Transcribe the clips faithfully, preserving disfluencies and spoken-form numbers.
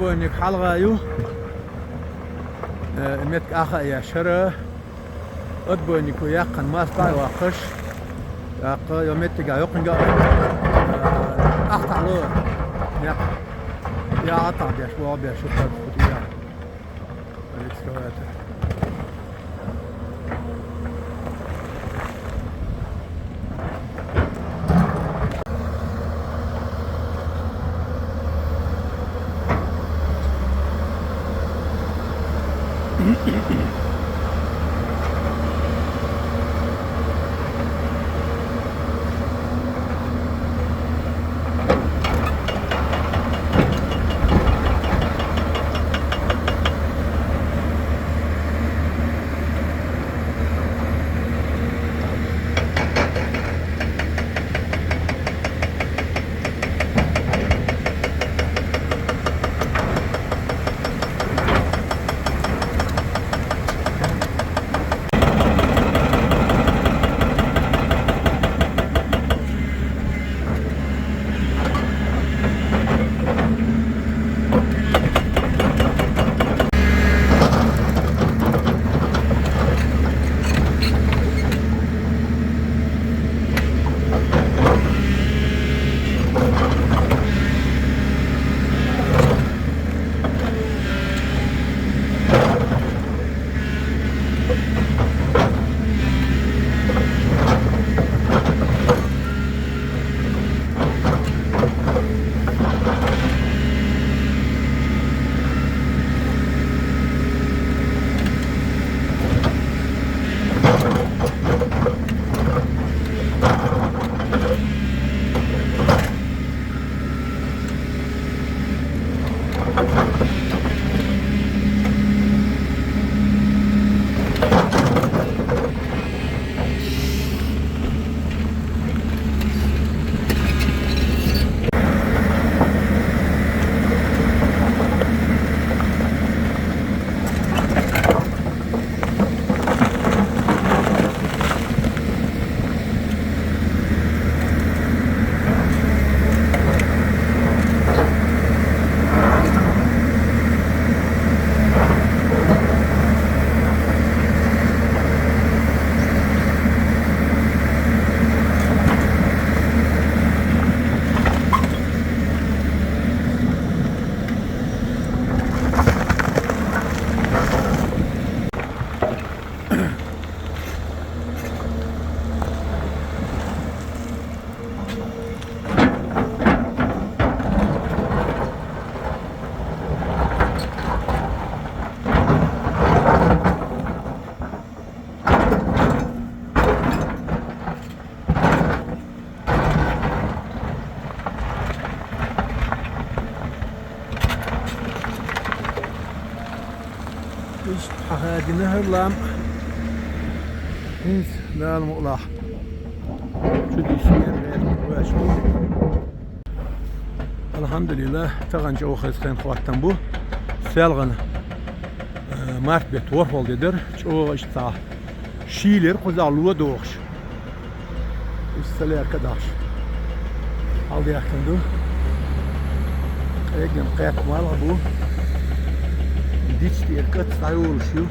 Отбойник хьалха ю. Э, меттиг Ӏаха а еш хӀара. Отбойнико яьккхина моастагӀа а йоаккхаш. ТӀаккха йо меттиге йоккхинга а, э, ахтахьло. Некъ. Я атта беш, вогӀа беш, шу тӀа кху тӀа я. Экскаватор. Иштта хьахаьдина хӀара лам. ХӀинца Дала мукъалахь чудийшийна ваьш ву. Алхьамдулиллахь, тахан чӀогӀа хеза хен хаттам бу. Селхана, э, март бетта ворхӀалгӀа де дара, чӀогӀа иштта цхьа шийла яра кхузахь ло дохуш. Иштта ца лерка дахьаш. Хьалдаьхкина ду. Къеган кхетта малх бу. Дича тӀера кӀац дӀайолуш ю.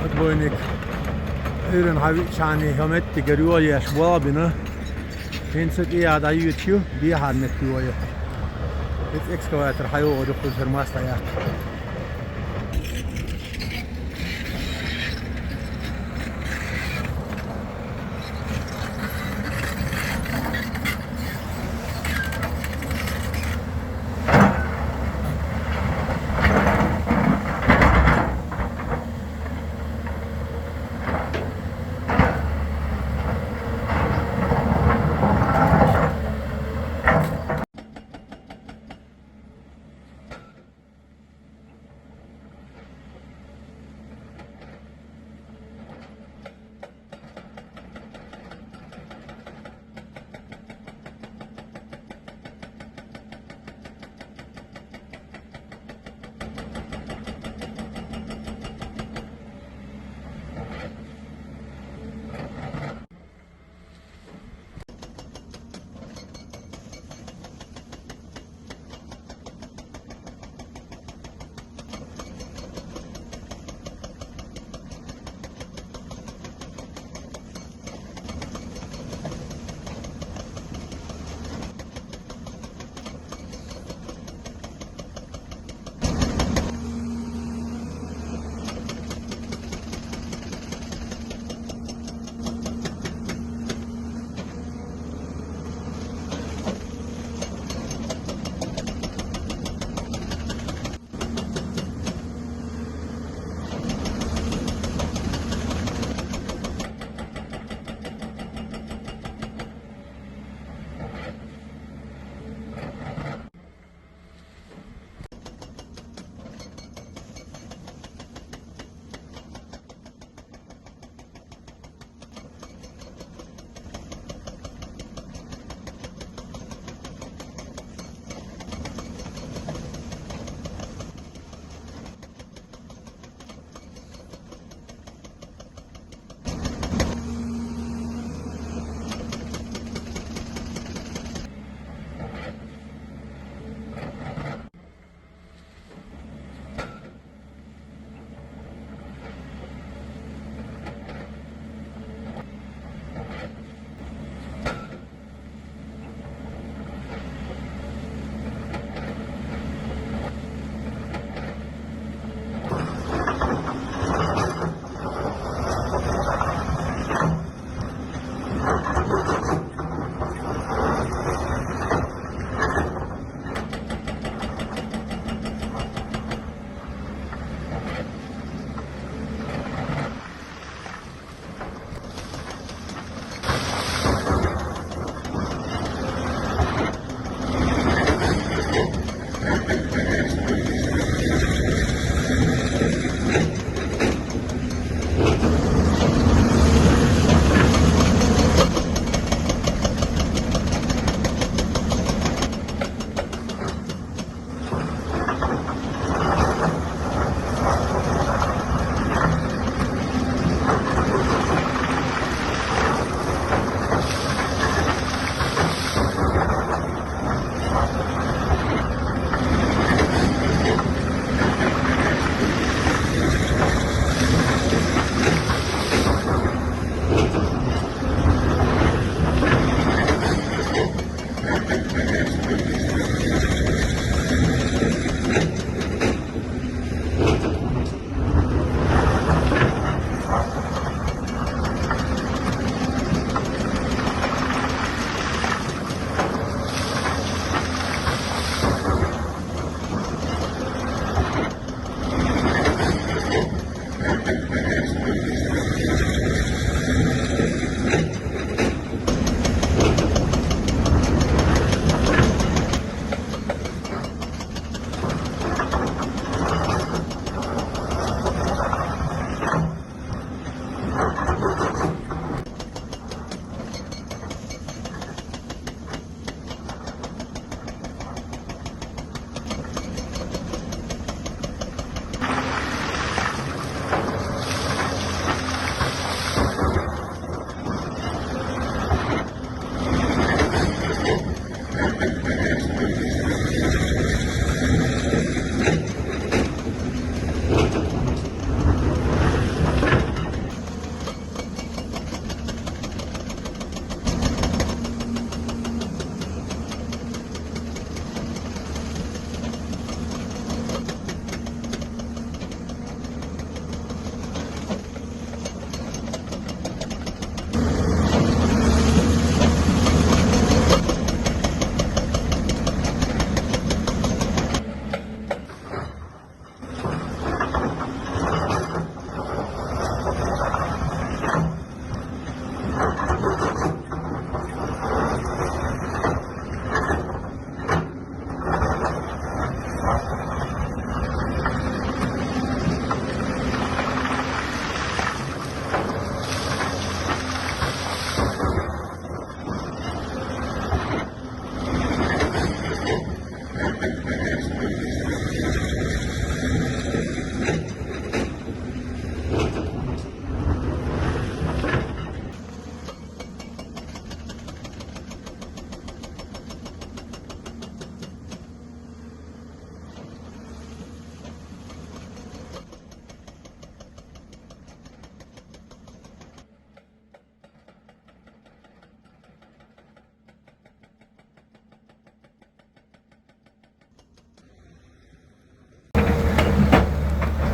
Отбойник Ӏуьйранна хьавиъча хьуна хӀо меттигара йола еш болх бина. ХӀинца тӀе а дӀайоьдуш ю, дехьара метта йола. Иза экскаватор хьайогӀур ю кхузара моастагӀа яккха.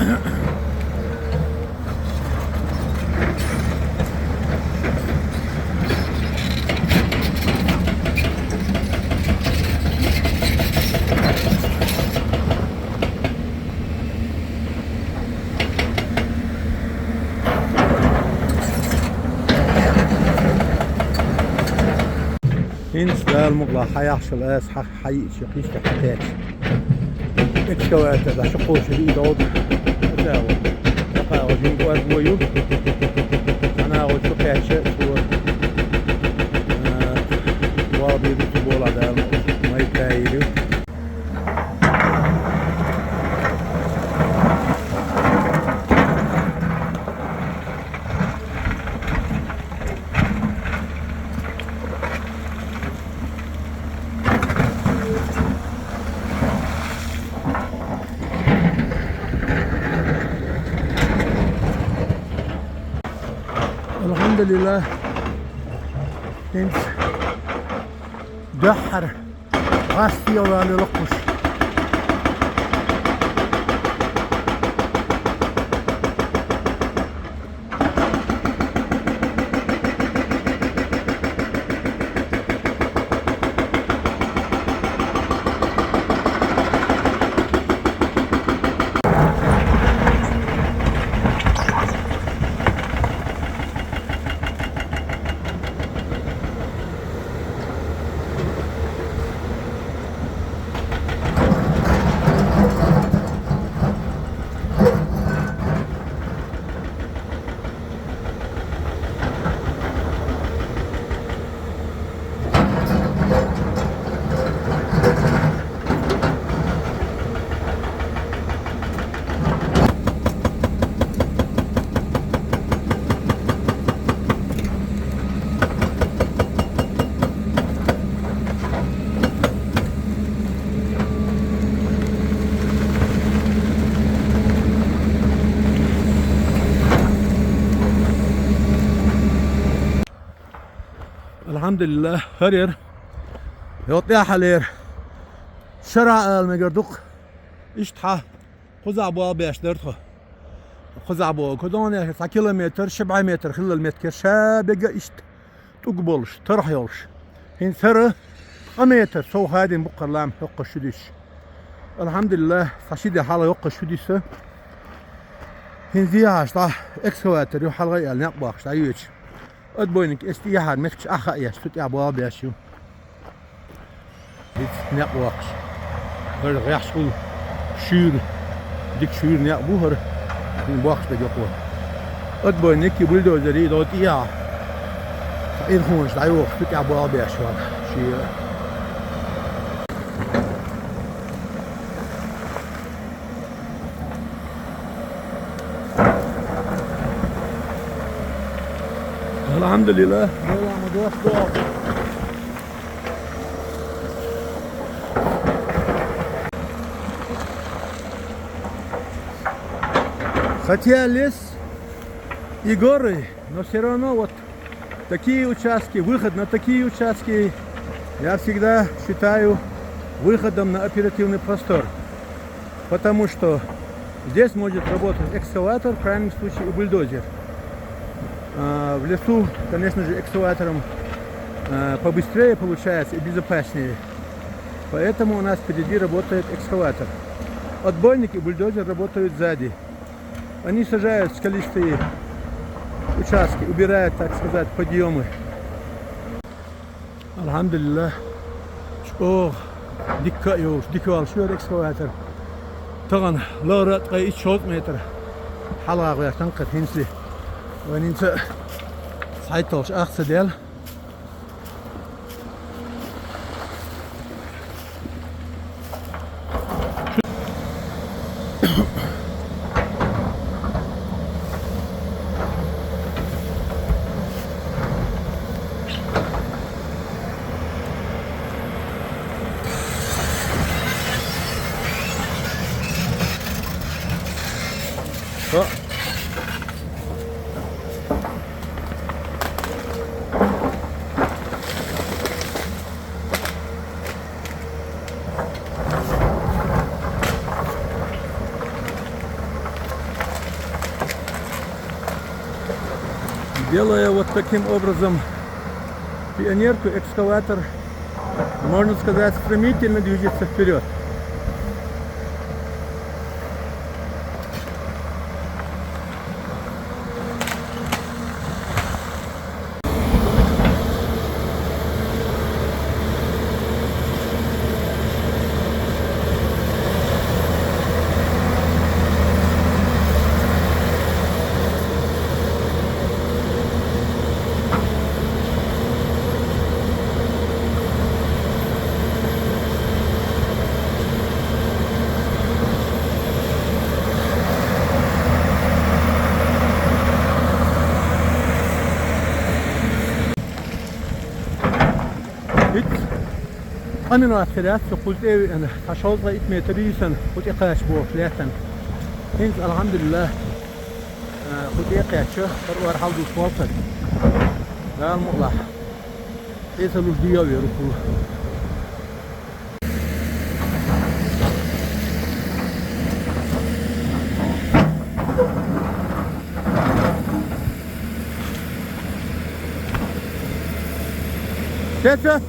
ХӀинца Дала мукъалахь хьаяхьаш йолу аса хьа-, хьайиъча, кхишта хьакхаьчча. Экскаватор дӀа шу кхочуш ю, и догӀу. ХӀаъ, вай. ТӀаккха вай жима кӀорго ю. Цхьана вай шу кхаьчча, цо, а, вал бийр ду цу болахь Дала мукъалахь. Май кхайир ю. Алхьамдулиллах. ХӀинца дуьххьара гӀаз схьавалийла кхуш. Алхьамдулиллах, хӀара яра. Йо, тӀаьхьа лера. Шарахь ала мегар ду-кх. Иштта хьан кхузахь болх беш дара тхо. Кхузахь боху, кхузахь цхьа километр, ши бӀе метр хиллал меттигера ша бегга иштта тӀулг болуш, тарх йолуш. ХӀинца хӀара ткъа метр сов хадийна бу-кх хӀара лам йоккхачу шуьдисча. Алхьамдулиллах, цхьа ши де хьалха йоккхачу шуьдисса. ХӀинца дехьаш дӀа экскаватор ю, хьалха а аьлла, некъ бохкуш дӀайоьдуш. Отбойник эс тӀехьара мехкаш ахьа а еш, цу тӀехь болх беш ю. Хьица некъ воккхуш. ХӀара гӀехьаш хула шуьйра, дика шуьйра некъ бу хӀара. ХӀин бохкуш дерг йоккхо. Отбойник, бульдозер и догӀу тӀехьа. Цхьа ирхонаш дӀайохуш, цу тӀехь болх беш вара. Шен Алхьамдулиллах. Хотя лес и горы, но все равно вот такие участки, выход на такие участки я всегда считаю выходом на оперативный простор. Потому что здесь может работать экскаватор, в крайнем случае и бульдозер. А в лесу, конечно же, экскаватором, а, побыстрее получается и безопаснее. Поэтому у нас впереди работает экскаватор. Отбойник и бульдозер работают сзади. Они сажают скалистые участки, убирают, так сказать, подъёмы. Алхьамдулиллах, чӀогӀа дика а йолуш, дика йолуш яра экскаватор. Тахана лара а ткъе итт-шовзткъа метр хьалха гӀертан кхета хӀинцале. Вайн хӀинца схьайтталгӀаш ах ца даьлла. Делая вот таким образом пионерку, экскаватор, можно сказать, стремительно движется вперед. Ит, къаман вац хиряц, цу кхузткъе виъна, цхьа шовзткъа итт метр йисана, кху тӀекхача болх лаьттан. ХӀинца, алхьамдулиллахӀ, а, кху тӀекхаьчча, хӀара ор хьалдуш болх хӀара. Дала мукъ лахь. Эса луш дийо веру кхул. Чеча!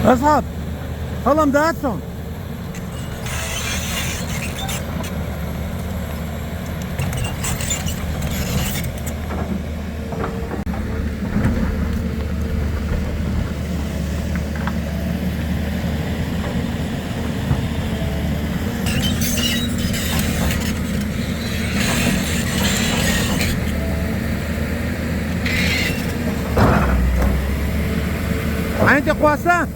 اصحاب، خلهم داتهم. عندي قواسة.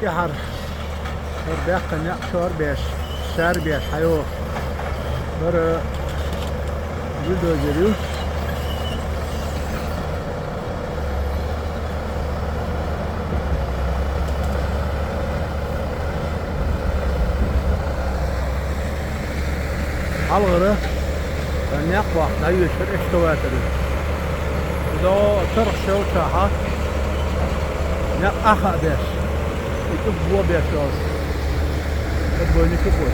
Яхьар. Бара баьккха некъ шорбеш, шарбеш хьайо. Бара бульдозер ю. Хьалгара некъ вахта дӀайоьшура экскаватор. Цо царах шел чахьа некъ Ӏаха а беш. И чӀуг бо беш йолуш. Отбойник ю.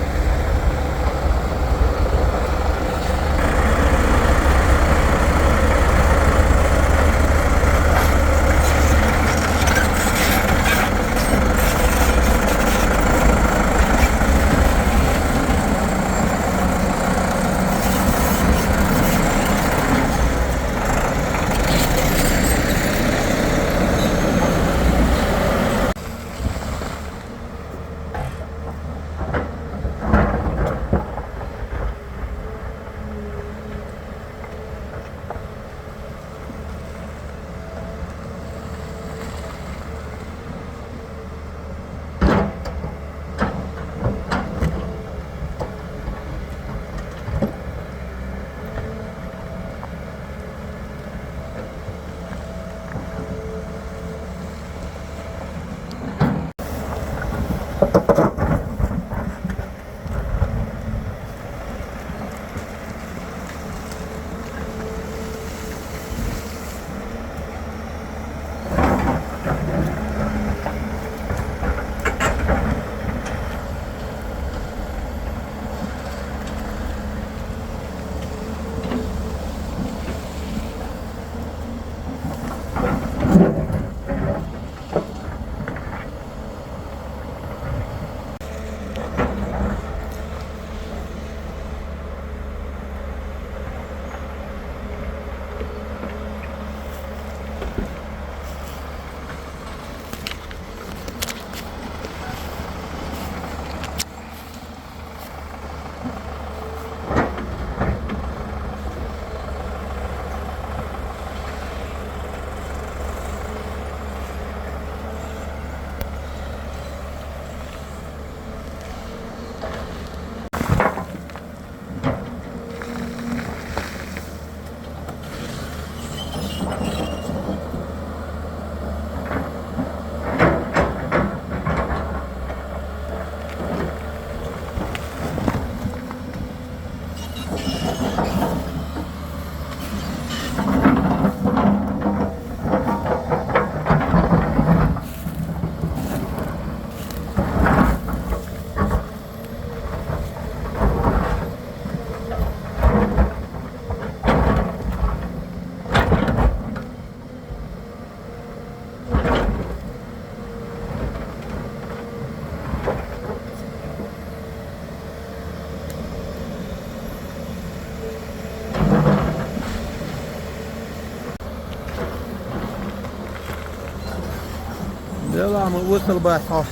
Делахь ма осал бац хьо.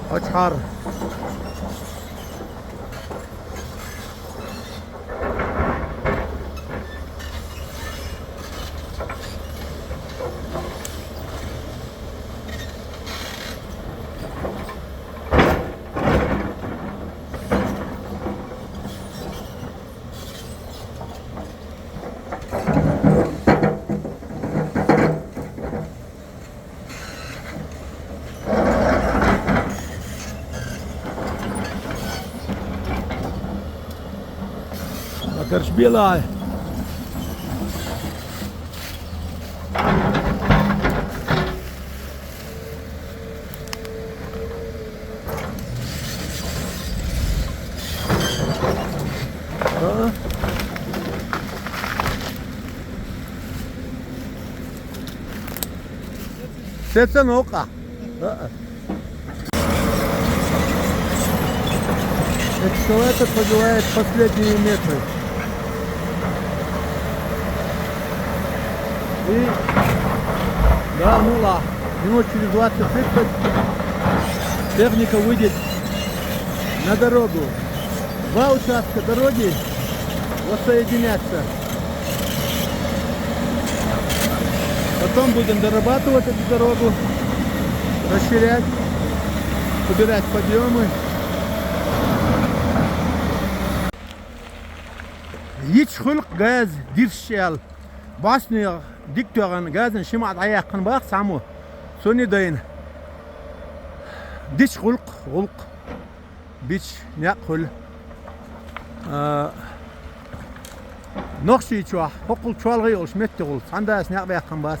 Хьо чхьар. Акарш белай. А? Сеца нокъа. А-а. Экскаватор пробивает последние метры. И, да, ну ладно. Минут через двадцать-тридцать техника выйдет на дорогу. Два участка дороги воссоединятся. Потом будем дорабатывать эту дорогу. Расширять, убирать подъёмы. Йича хуьлу-кх газа дирзаш аьлла. БӀоснегӀа дика тоьхна газана ши мӀа дӀаяьккхина боху цхьаммо. Цунна дайна дича гӀуллакх, гӀуллакх. Бича некъ хуьлу. А, Нохчийчохь хӀокхул чолгӀа йолуш меттигӀуллу цхьана дас некъ баьккхина бац.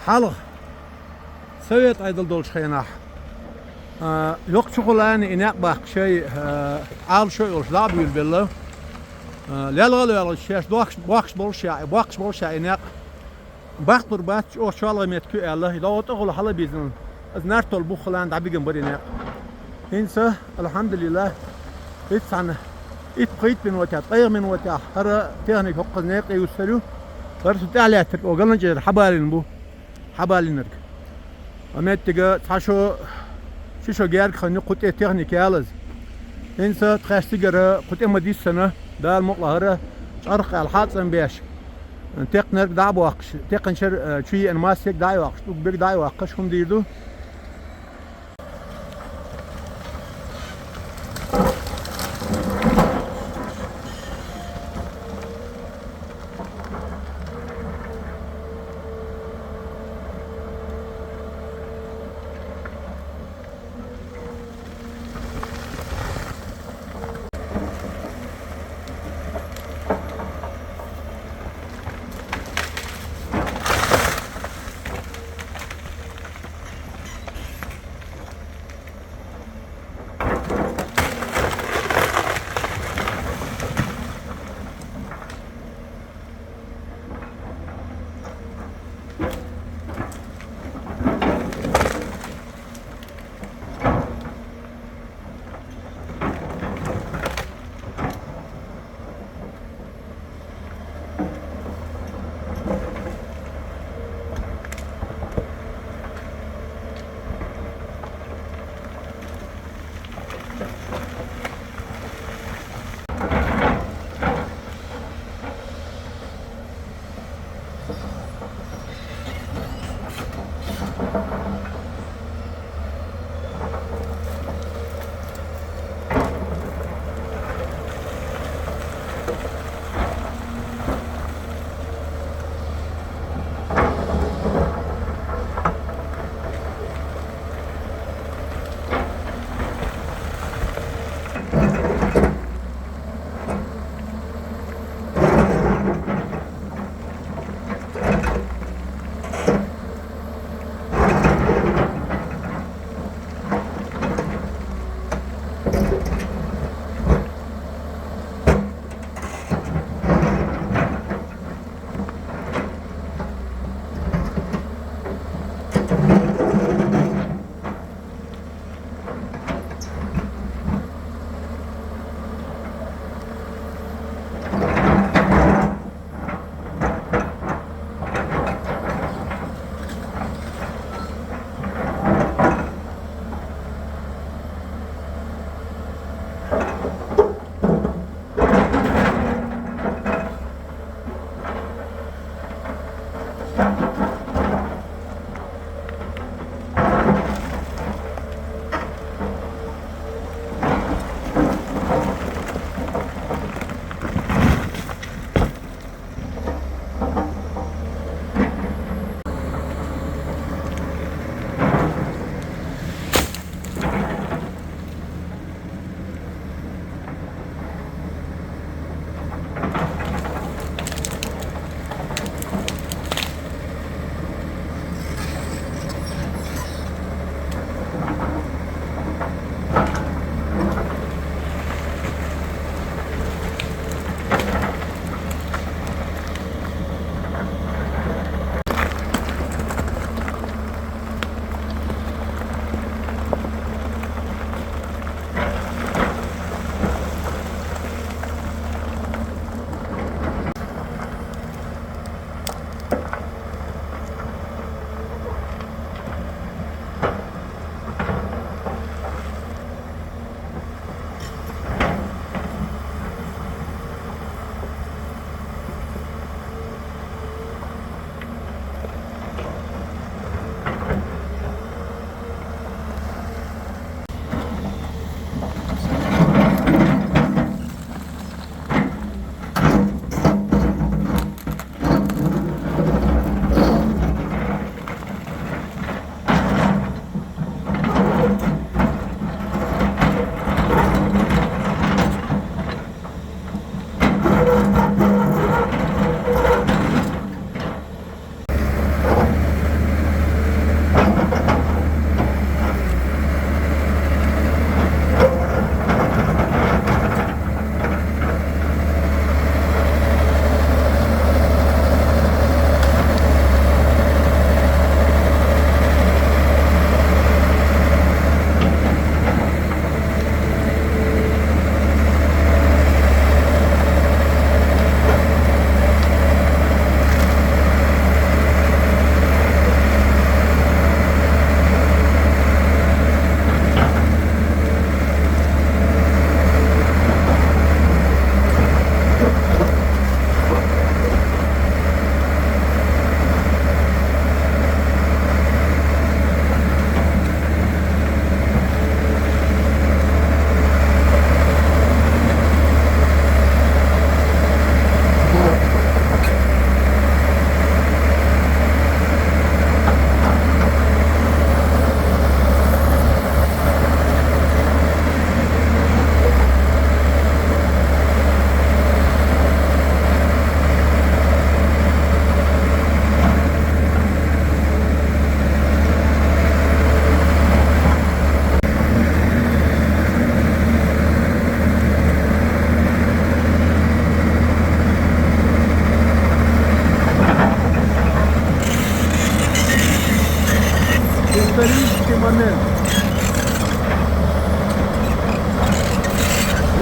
Хьалха совет Ӏедал долчу хенахь, а, йоккха чухулана и некъ баккха шай, а, Ӏалашо а йолуш дӀа а буьйлабелла. А, лелгӀа а лоьлгӀа шаьш дохкуш, бохкуш болуш яа, бохкуш болуш яа и некъ. Баккхалур бац, чӀогӀа чолгӀа меттиг ю аьлла, и догӀу тӀехула хьала а бизина. Аса нартол буххалан дӀабигина бара и некъ. ХӀинца, алхьамдулиллахь, хӀинца цхьана итт-пхийтта минотехь, ткъе минотехь хӀара техника хӀокхуза некъа тӀе юссур ю. ХӀара цу тӀехь лаьттарг оха галанчӀера хьабалийна бу, хьабалийнарг. Ткъа меттига цхьа шо, ши шо герга хан ю кху тӀе техника ялаза. ХӀинца тхаьш цигара кху тӀе ма диссана, Дала мукъалахьара, чӀарх аьлла хьацӀан беш. Текхнарг дӀа а боккхуш, текхначара, э, чу еана массерг дӀа а йоккхуш, тӀулг берг дӀа а йоккхуш, хӀума дийр ду.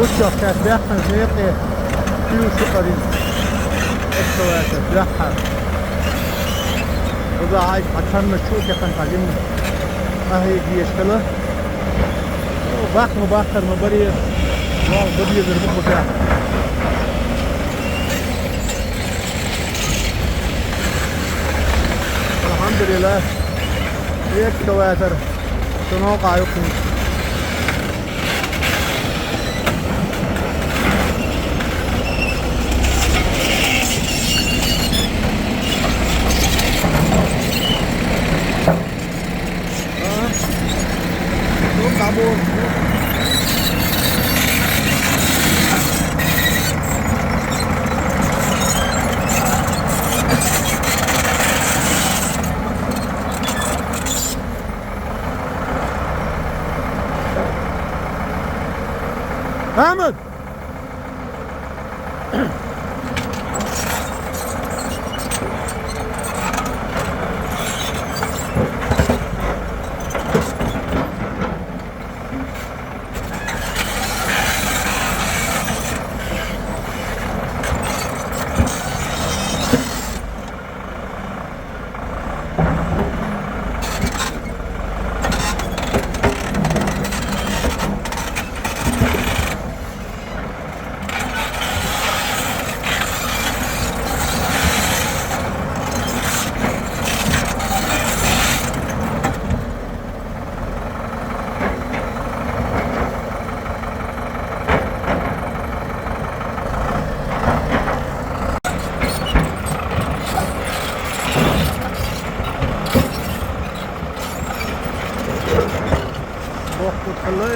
Луччах кхаьчад баьккхина некъе, куьйгаш ю къарин. Экскаватор баьккхар. Уза хьайча хьа чанна чу текхан хьа димма. Ахьа дезаш хила. Баккха ма баккхар ма баре. Вал бадезар ма бутаьхар. Алхьамдулиллах. Экскаватор. Шуно къаюхни. Ахьмад! Бохкут хилла.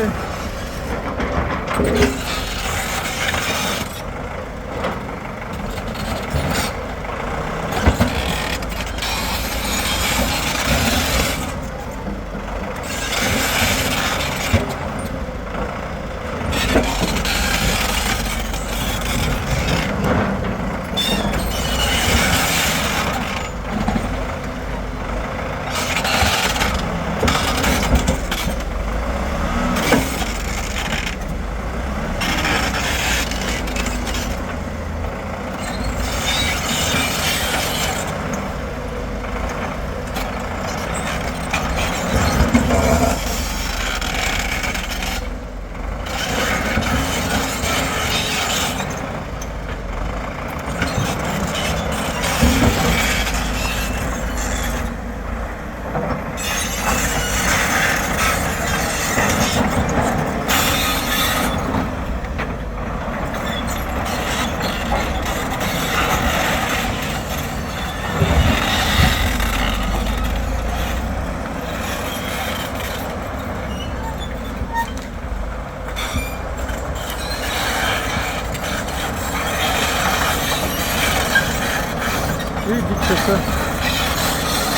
Уй, дикка са.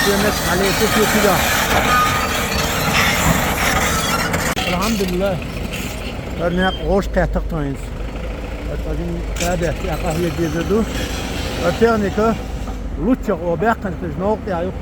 Шемет хьале, су су суда. Алхьамдулиллах. Ар некъ гӀош кхеттах тхайнца. Ар цӀагӀа кадет, я къахье деза ду. Ар техника луччах о баьккхина, таж новкъа тӀа ю.